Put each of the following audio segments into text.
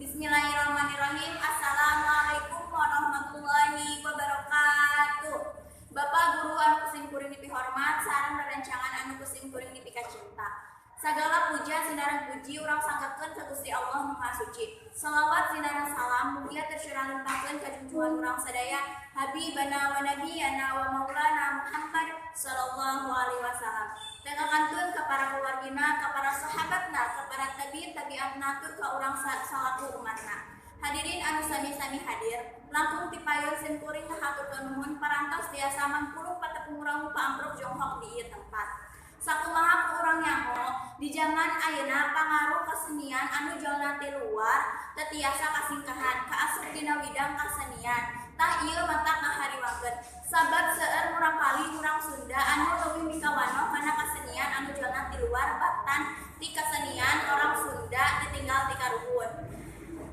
Bismillahirrahmanirrahim. Assalamualaikum warahmatullahi wabarakatuh. Bapak guru anu ku sim kuring dipihormat sareng rerencangan anu ku sim kuring dipikacinta. Sagala puja sinareng puji urang sanggakeun ka Gusti Allah Nu Maha Suci. Salawat sinareng salam mugia tercurah limpahkeun ka junjungan urang sadaya, Habibana wa nabiyana wa maulana Muhammad sallallahu alaihi wasallam. Dan kantun ka para keluargina, ka para sahabatna, ka para tabiin tabiatna, tur ka urang salaku umatna. Hadirin anu sami-sami hadir, langkung tipayun sim kuring ngahaturkeun nuhun parantos tiasa mangpulung patepung urang paamprok jonghok di ieu tempat. Sakumaha ku urang nyaho, di zaman ayeuna pangaruh kesenian anu jolna ti luar teu tiasa kasingkahan kaasup dina widang kasenian. Tah, ieu matak ngahariwangkeun, sabab seueur murangkalih urang Sunda anu leuwih mikawanoh kana kasenian anu jolna ti luar, batan ti kasenian orang Sunda ditinggal ti karuhun.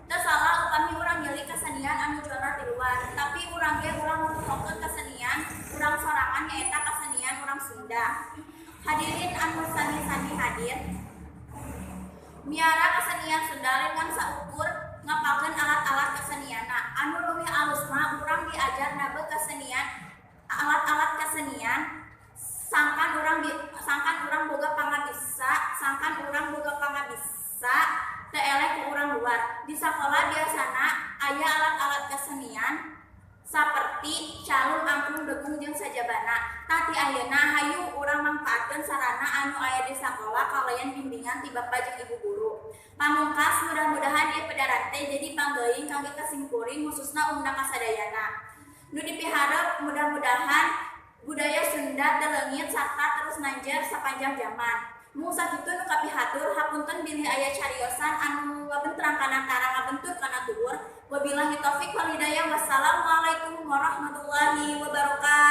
Teu salah upami urang nyeli kasenian anu jolna ti luar, tapi urang ge ulah ngotohokeun kasenian urang sorangan, nyaeta kasenian urang Sunda. Hadirin anu sami-sami hadir, miara kesenian Sunda lain ngan saukur ngapalkeun alat-alat kesenianna. Anu leuwih alus mah urang diajar nabeuh kesenian, alat-alat kesenian, sangkan urang boga pangabisa teu eleh ku urang luar. Di sakola biasana aya alat-alat kesenian saperti calung, angklung, degung, jeung sajabana. Tah, ti ayeuna hayu urang mangpaatkeun sarana anu aya di sakola kalayan bimbingan ti bapak jeung ibu guru. Pamungkas, mudah-mudahan ieu pedaran teh jadi panggeuing kangge ka sim kuring, khususna umna kasadayana. Nu dipiharep, mudah-mudahan budaya Sunda teu leungit sarta terus nanjer sapanjang zaman. Mung sakitu nu kapihatur, hapunten bilih aya cariosan anu ngabentrang kana tara ngabentur kana tuur. Wabillahi taufik wal hidayah. Wassalamualaikum warahmatullahi wabarakatuh.